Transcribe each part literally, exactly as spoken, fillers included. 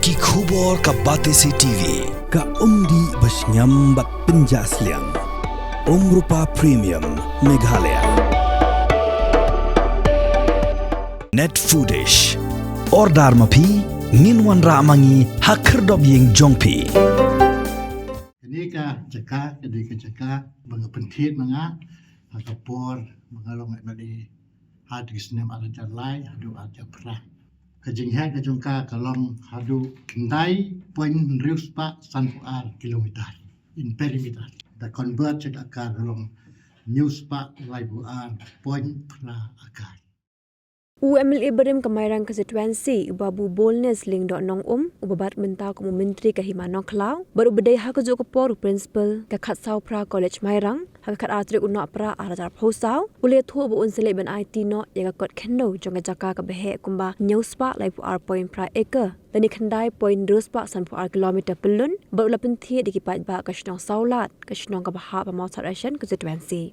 Ki khubor ka Batesi T V. Ka umdih ba shngiam bad pynjah sliang. Umrupa Premium Meghalaya. Net Foodish. Order ma phi, ngin wanrah ma ngi ha khyrdop ïing jong phi. Kane ka jaka, kane ka jaka ba nga pynthied ma nga ha ka por ba nga long M L A, ha ka snem ar hajar lai haduh ar hajar phra. Ka jingheh ka jong ka ka long haduh khyndai point hynriew spah sanphew ar kilometer in perimeter. Da convert sha ka akar ka long hynñiew spah laiphew ar point phra akar. U M L A barim ka Mairang constituency, u Babu Boldness Lyngdoh Nongum, uba bat mynta kum u Myntri ka Hima Nongkhlaw, bad uba dei ha kajuh ka por u Principal ka Khatsawphra College Mairang, ha ka khatar tarik u Nohprah ar hajar arphew saw, u la ïathuh ba un sa leit ban aiti noh ïa ka kot khyndew jong ka jaka kaba heh kumba hynñiew spah laiphew ar point phra acre, lane khyndai point hynriew spah sanphew ar kilometer pyllun, bad u la pynthied ïa ki paidbah ka shnong Sawlad, ka shnong kaba hap ha Mawthadraishan constituency.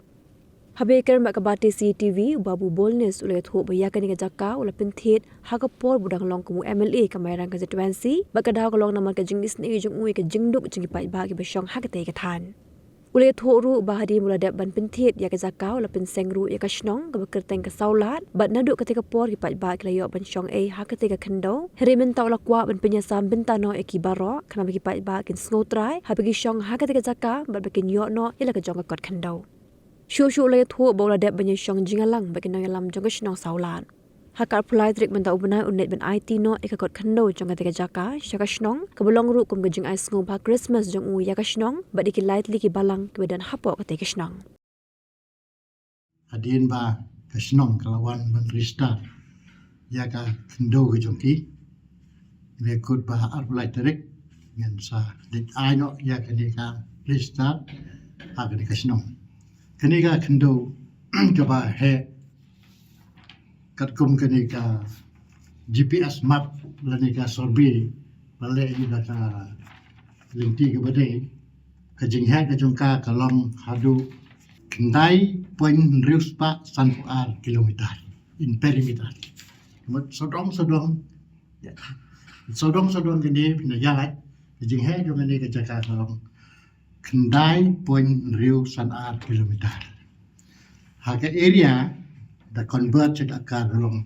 Haba ïakren bad ka Batesi T V, u Babu Boldness u la ïathuh ba ïa kane ka jaka u la pynthied ha ka por ba u dang long kum u M L A ka Mairang constituency, bad ka daw ka long namar ka jingisynei jong u ïa ka jingduk jong ki paidbah kiba shong ha katei ka thaiñ. U la ïathuh ruh ba hadien ba u la dep ban pynthied ïa ka jaka, u la pynseng ruh ïa ka shnong kaba kyrteng ka Sawlad, bad naduh katei ka por ki paidbah ki la ïoh ban shong ei ha katei ka khyndew. Hynrei mynta u la kwah ban pynïasam bynta noh ïa ki baroh, khnang ba ki paidbah kin sngewtrai haba ki shong ha katei ka jaka, bad ba kin ïoh noh ïa la ka jong ka kot khyndew. Shuh shuh u la ïathuh ba u la dep ban ïashong jingïalang bad ki nongïalam jong ka shnong Sawlad. Ha ka arphew lai tarik mynta u bnai un leit ban aiti noh ïa ka kot khyndew jong katei ka jaka sha ka shnong, kaba long ruh kum ka jingai sngewbha Christmas jong u ïa ka shnong bad ïa ki lai tylli ki balang kiba don hapoh katei ka shnong. Hadien ba ka shnong ka la wan ban register ïa ka khyndew ka jong ki, nga kut ba ha arphew lai tarik ngin sa leit ai noh ïa kane ka register ha kane ka shnong. Kane ka khyndew kaba heh katkum kane ka G P S map lane ka survey ba leh ïa da ka lynti kaba dei, ka jingheh ka jong ka ka long haduh khyndai point hynriew spah sanphew ar kilometer in perimeter. Mut sawdong sawdong, ïa, sawdong sawdong kane phin ïa, ka jingheh jong kane ka jaka ka long khyndai point hynriew san ar kilometer. Ha ka area da convert sha ka akar ka long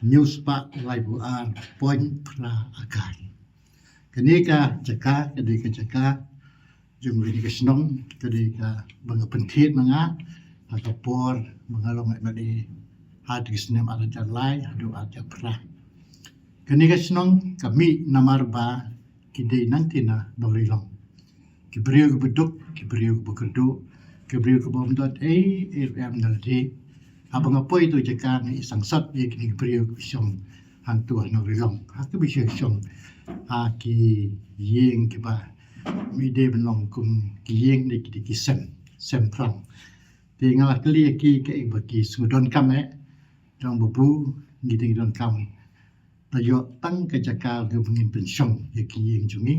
hynñiew spah laiphew ar point phra akar. Kane ka jaka, kane ka jaka jong kane ka shnong, kane kaba nga pynthied ma nga ha ka por ba nga long M L A ha ka snem ar hajar lai haduh ar hajar phra. Kane ka shnong ka mih namar ba ki dei nangta na nongri long. Ki briew kiba duk, ki briew kiba kyrduh, ki briew kiba ym don ei ei ruh em da lade. Haba nga poi tu jaka nga i sangsot ïa kine ki briew kiba shong hangtu ha nongri long. Ha kiba shong shong ha ki ïing kiba mih dei ban long kum ki ïing ne ki dei ki sem, sem phrang. Te nga la kylli ïa ki kaei ba ki sngewdonkam eh. Dang ba bu ngi dei ngi donkam. Ta ïoh tang ka jaka kaba ngin pynshong ïa ki ïing jong ngi.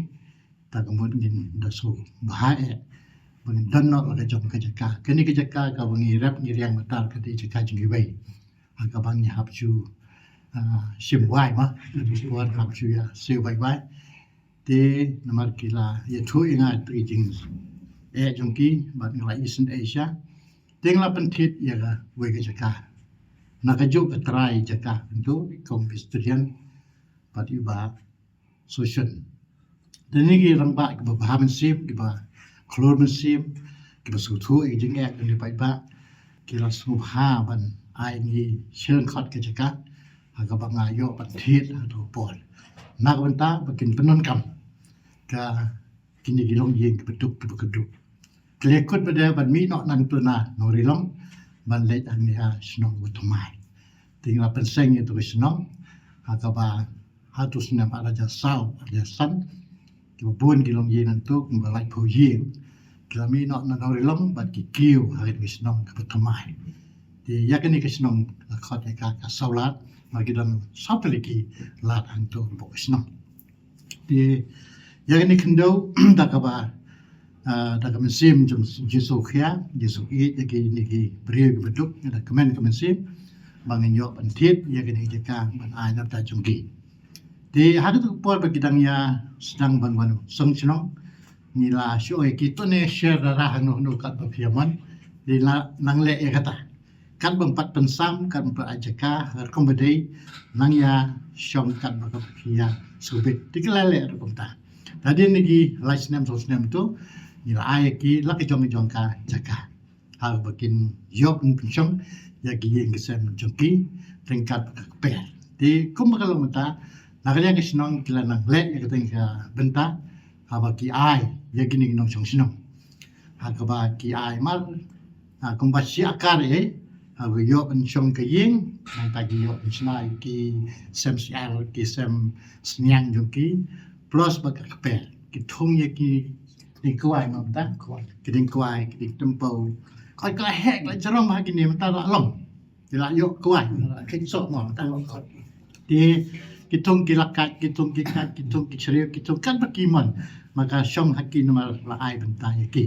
Ta ka mut ngin da sngewbha eh ba ngin don noh la ka jong ka jaka. Kane ka jaka kaba ngi rep ngi riang mynta ka dei jaka jong kiwei. Ha kaba ngi hap shu, ah, shim wai ma, ngi hap shu ïa siew wai wai. Te namar ki la ïathuh ïa nga ïa ki jingeh jong ki bad nga la isynei sha. Te nga la pynthied ïa kawei ka jaka na kajuh ka trai jaka, hangtu i kong Presbyterian bad i Bah Soshon. Te kine ki rangbah kiba bha mynsiem, kiba khlur mynsiem, kiba sngewthuh ïa ki jingeh jong ki paidbah, ki la sngewbha ban ai ngi shi lyngkhot ka jaka ha kaba nga ïoh ban thied ha kato ka por, na ka bynta ba kin pyndonkam ïa kine ki longïing kiba duk kiba kyrduh. Ki la kut ba dei ban mih noh nangta na nongri long ban leit hangne ha shnong Wathymmai. Te ngi la pynseng ïa kato ka shnong ha kaba ha kato ka snem ar hajar saw, ar hajar san, kiba bun ki longïing nangta kumba laiphew ïing ki la mih noh na nongri long bad ki kiew ha kane ka shnong ka Wathymmai. Te ïa kane ka shnong la khot ïa ka ka Sawlad, namar ki don saw tylli ki lad hangto hapoh ka shnong. Te ïa kane ka khyndew da kaba, ah, da ka mynsiem jong, jingsngewkhia, jingsngewkhia ïa kine ki briew kiba duk, da kmen ka mynsiem ba ngin ïoh ban thied ïa kane ka jaka ban ai na bynta jong ki. Te ha katu ka por ba ki dang ïa sdang ban wan shong shnong, ngi la shu ong ïa ki to ne share da ra hangno hangno kat ba phi ïa mon. Te la nang leh ïa kata. Kat ban pat pynsam, kat ban pat ai jaka, rukom ba dei, nang ïa shong kat ba ka phi ïa sngewbit. Te ki la leh rukom ta. Te hadien ki lai snem saw snem tu, ngi la ai ïa ki la ka jong ka jong ka jaka. Ha ba kin ïoh ban pynshong ïa ki ïing ki sem jong ki ryngkat ka kper. Te kumba ka long mynta, na ka liang ka shnong ki la nang leh ïa ka teng ka bynta, ha ba ki ai ïa kine ki nongshong shnong. Ha kaba ki ai mar, ha kumba shi akar eh, ha ba ïoh ban shong ka ïing, nangta ki ïoh ban shna ïa ki sem syiar, ki sem sniang jong ki, plus ba ka kper. Ki thung ïa ki diengkwai mo mynta. Ki diengkwai, ki diengtympew. Ka la heh, ka la jrong ha kine mynta la long. Ki la ïoh kwai, la kheiñ soh mo mynta. Te ki thung ki la kait, ki thung ki kait, ki thung ki shriew, ki thung kat ba ki mon. Ma ka shong ha ki namar la ai bynta ïa ki.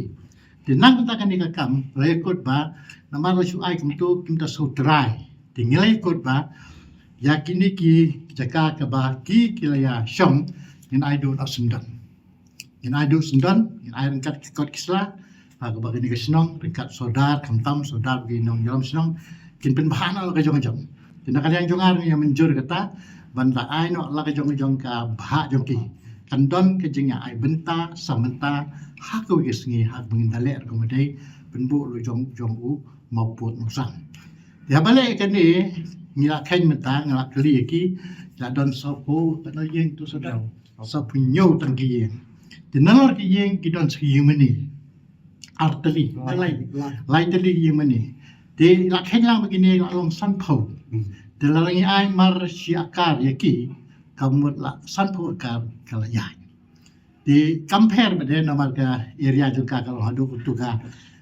Te na ka bynta kane ka kam, la ïa kut ba, namar la shu ai kumtu, kim da shu trai. Te ngi la ïa kut ba, ïa kine ki jaka kaba ki, ki la ïa shong, ngin ai duh na syndon. Ngin ai duh syndon, ngin ai ryngkat ki kot ki sla, ha kaba kane ka shnong, ryngkat sordar, khamtam sordar, ki nongïalam shnong, kin pynbha noh la ka jong ka jong. Te na ka liang jong nga ruh ngi ïa mynjur kata, ban da ai noh la ka jong ka jong ka bha jong ki. Kan don ka jingïa ai bynta, sa bynta, ha kawei ka sngi, ha kaba ngin da leh rukom ba dei, pynbuh la jong jong u mawpud mawsang. Te haba leh kane, ngi la kheiñ mynta, ngi la kylli ïa ki, la don sawphew, katno ïing tu sordar. Sawphew hynñiew tang ki ïing. Te nalor ki ïing ki don sa ki ïing mane. Ar tylli, lai, lai tylli ki ïing mane. Te la kheiñ lang ba kine la long sanphew. Te la ngi ai mar shi akar ïa ki, ka mut la sanphew akar ka la ïaid. Te compare ba dei namar ka area jong ka ka long haduh tu ka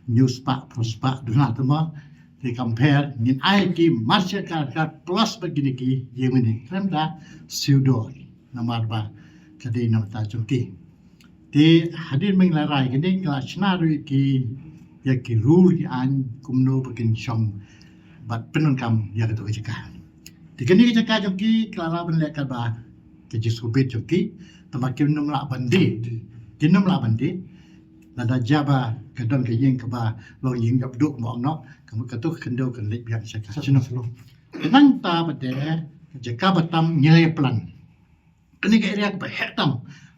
hynñiew spah, phew spah duna te mo. Te compare ngin ai ki mar shi akar plus ba kine ki ïing mane. Khlem da siew dor. Namar ba ka dei na bynta jong ki. Te hadien ba ngi la rai kane ngi la shna ruh ïa ki, ïa ki rule ki aiñ kumno ba kin shong bad pyndonkam ïa kato ka jaka. Te kane ka jaka jong ki ka la lah ban leh katba ka jingsngewbit jong ki, tangba kim nym lah ban die. Kim nym lah ban die. Lada jia ba ka don ka ïing kaba long ïing ïap duh mo ong noh, ka mut kato ka khyndew kan leit biang sha ka shnong. Nangta ba dei ka jaka ba tam ngi la plan. Kane ka area kaba heh tam,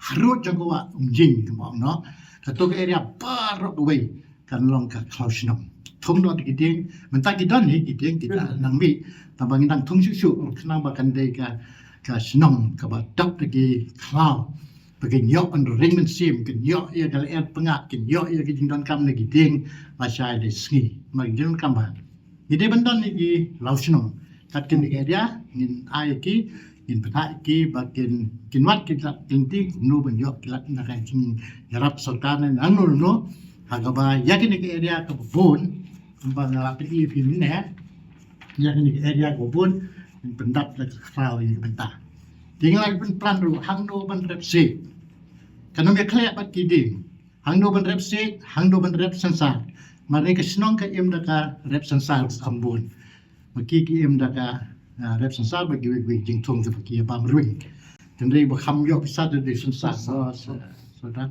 harud jong ka wah Umjing kumba ong noh. Kato ka area baroh kawei kan long ka khlaw shnong. Thung noh da ki dieng, mynta ki don hi ki dieng, ki dang nang mih. Tangba ngi dang thung shuh shuh khnang ba kan dei ka, ka shnong kaba dap da ki khlaw. Ba kin ïoh ban ring mynsiem, kin ïoh ïa ka lyer pyngngad, kin ïoh ïa ka jingdonkam na ki dieng lashai la sngi. Namar ka jingdonkam ba ngi dei ban don ïa ki law shnong. Kat kine ki area ngin ai ïa ki, ngin pynheh ïa ki ba kin, kin wad ki lad lynti kumno ban ïoh ki lad na ka jingïarap sorkar ne nangno nangno. Ha kaba ïa kine ki area kaba bun, kumba nga la pyni ïa phi mynne, ïa kine ki area kaba bun ngin pyndap da ka khlaw ïa ki bynta. Te ngi la pynplan ruh hangno ban rep siej. Kan ym ïa khleh bad ki dieng. Hangno ban rep siej, hangno ban rep sensar. Mar ne ka shnong ka im da ka rep sensar ka khambun. Ma ki ki im da ka, ah, rep sensar ba kiwei kiwei ki jingthung kiba ki ïa bam rwing. Hynrei ba kham ïoh pisa da dei sensar. So, so, so da.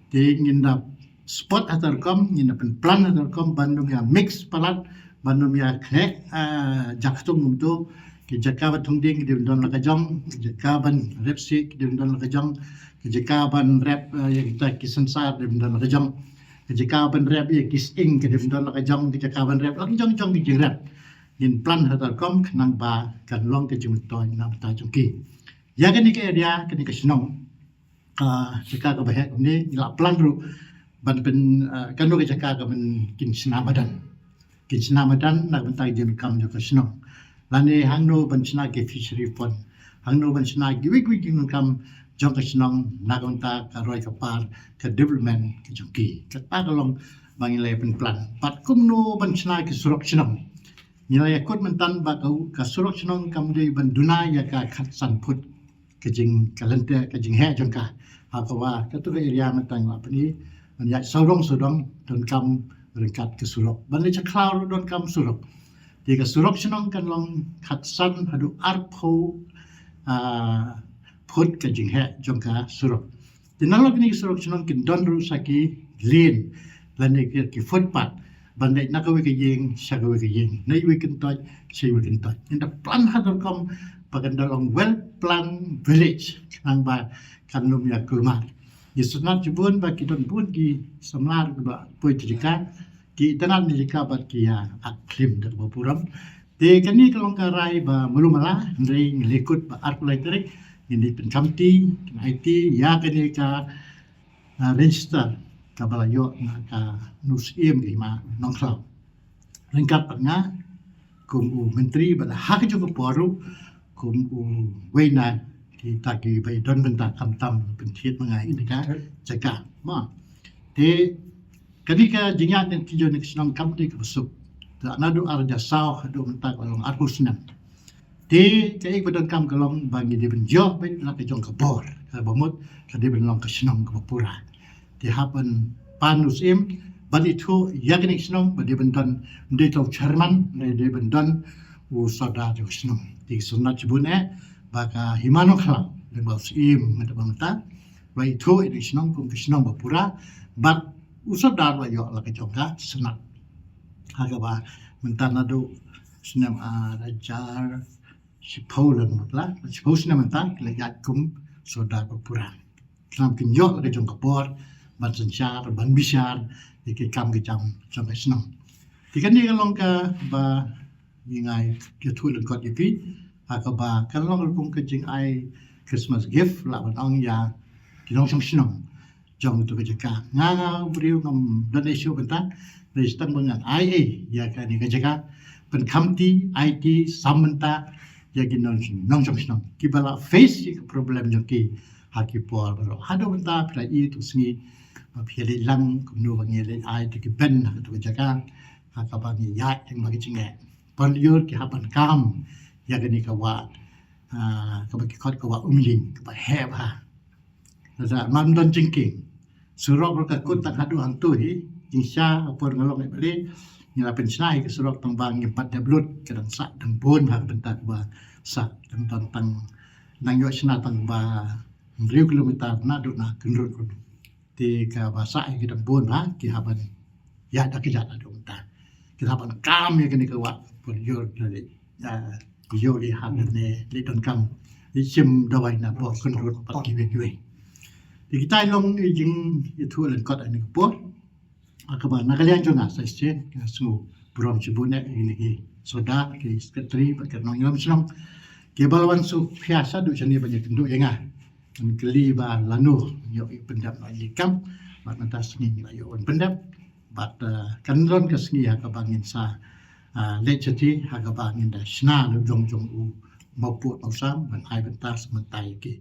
Te ngin da spot ha kata ka rukom, ngin da pynplan ha kata ka rukom ban ym ïa mix palat, ban ym ïa khleh, ah, jakthung kumto. Ki jaka ban thung dieng ki dei ban don la ka jong, ki jaka ban rep siej ki dei ban don la ka jong, ki jaka ban rep, eh, ïa kita ki sensar dei ban don la ka jong, ki jaka ban rep ïa ki sying ki dei ban don la ka jong, ki jaka ban rep la ka jong jong ki jingrep. Ngin plan ha kata ka rukom khnang ba kan long ka jingmyntoi na bynta jong ki. Ïa kane ka area, kane ka shnong, ka jaka kaba heh kumne, ngi la plan ruh ban pyn, eh, kano ka jaka kaban kin shna madan. Kin shna madan na ka bynta ka jingdonkam jong ka shnong. Lane hangno ban shna ki fishery pond. Hangno ban shna kiwei kiwei ki jingdonkam jong ka shnong na ka bynta ka roi ka par ka development ka jong ki. Kata ka long ba ngi la pynplan. Bad kumno ban shna ki surok shnong. Ngi la ïa kut mynta ba ka, ka surok shnong kam dei ban duna ïa ka khatsan phut. Ka jing, ka lynter, ka jingheh jong ka. Ha kaba, kato ka area mynta nga la pyni, ban ïaid sawdong sawdong, donkam ryngkat ka surok. Ban leit sha khlaw ruh donkam surok. Te ka surok shnong kan long khatsan haduh arphew, ah, phut ka jingheh jong ka surok. Te nalor kine ki surok shnong kin don ruh sa ki lane lane ki, ki footpath ban leit na kawei ka ïing sha kawei ka ïing, na iwei i kyntoit sha iwei i kyntoit. Ngi da plan ha ka rukom ba kan da long well planned village khnang ba kan ym ïa kulmar. Ngi sngewthuh shibun ba ki don bun ki samla kiba poi sha jaka, ki itynnad na jaka bad ki ïa act khlim da kaba burom. Te kane ka long ka rai ba malu mala, hynrei ngi la kut ba arphew lai tarik ngin ïa pynkhamti, ngin aiti ïa kane ka, ah, register kaba la ïoh na ka u Syiem ka Hima Nongkhlaw. Ryngkat bad nga kum u myntri bad ha kajuh ka por ruh kum uwei na kita kiba don bynta khamtam pynthied ma nga ïa kane ka jaka. Ma te kane ka jingïaid lynti jong kane ka shnong kam dei kaba suk. Te naduh ar hajar saw haduh mynta ka long arphew snem. Te kaei ba donkam ka long ba ngi dei ban ïoh beit la ka jong ka bor, kaba mut ka dei ban long ka shnong kaba pura. Te hap ban pan u Syiem ban ithuh ïa kane ka shnong ba dei ban don, ym dei tang u chairman, dei ban don u sordar jong ka shnong. Te ngi sngewthuh shibun eh ba ka Hima Nongkhlaw lyngba u Syiem mynta ba mynta ba ithuh ïa kane ka shnong kum ka shnong ba pura bad u sordar ba ïoh la ka jong ka shnong. Ha kaba mynta naduh snem ar hajar shiphew la mut la, shiphew snem mynta ki la ïaid kum sordar ba pura. Khnang kin ïoh la ka jong ka por ban synshar ban bishar ïa ki kam ki jam jong ka shnong. Te kane ka long kaba ngi ngai ïathuh lyngkot ïa phi ha kaba kan long ruh kum ka jingai Christmas gift lah ban ong ïa ki nongshong shnong jong tu ka jaka. Nga nga briew ngam don issue bynta, dei tang ba ngan ai ei ïa kane ka jaka, pynkhamti, aiti, sam bynta ïa ki nong, nongshong shnong kiba la face ïa ka problem jong ki ha ki por baroh. Haduh mynta phi la i tu sngi ba phi leit lang kumno ba ngi leit ai tu ki ben ha tu ka jaka ha kaba ngi ïaid lyngba ki jingeh. Por lyiur ki hap ban kam ïa kane ka wah, ah, kaba ki khot ka wah Umling kaba heh bha. Lada ym don jingkieng, surok ruh ka kut tang haduh hangto hi. Jingshisha ha por nga long M L A ngi la pynshna ïa ka surok tang ba ngim pat dep lut, ka dang sah dang bun ha ka bynta kaba sah, dang don tang, dang ïoh shna tang ba hynriew kilometer naduh na Kynrut ruh. Te kaba sah ïa ki dang bun ha ki hap ban ïaid da kjat haduh mynta. Ki hap ban kam ïa kane ka wah por lyiur da leit, ah, ïoh ïa ha kane leit donkam, leit shim dawai na Bohkynrut pat kiwei kiwei. Te kita i long i jingïathuh lyngkot ha kane ka por. Ha kaba na ka liang jong nga sa shisien nga sngew burom shibun ïa kine ki sordar, ki secretary bad ki nongïalam shnong kiba la wan sngewkhia shaduh shane ban ïakynduh ïa nga. Ngan kylli ba lano ngi ïoh ïa pyndep na ïa kam, bad mynta sngi ngi la ïoh wan pyndep. Bad, eh, kan don ka sngi ha kaba ngin sa, eh, leit shatei ha kaba ngin da shna la jong jong u mawpud mawsam ban ai bynta sa mynta ïa ki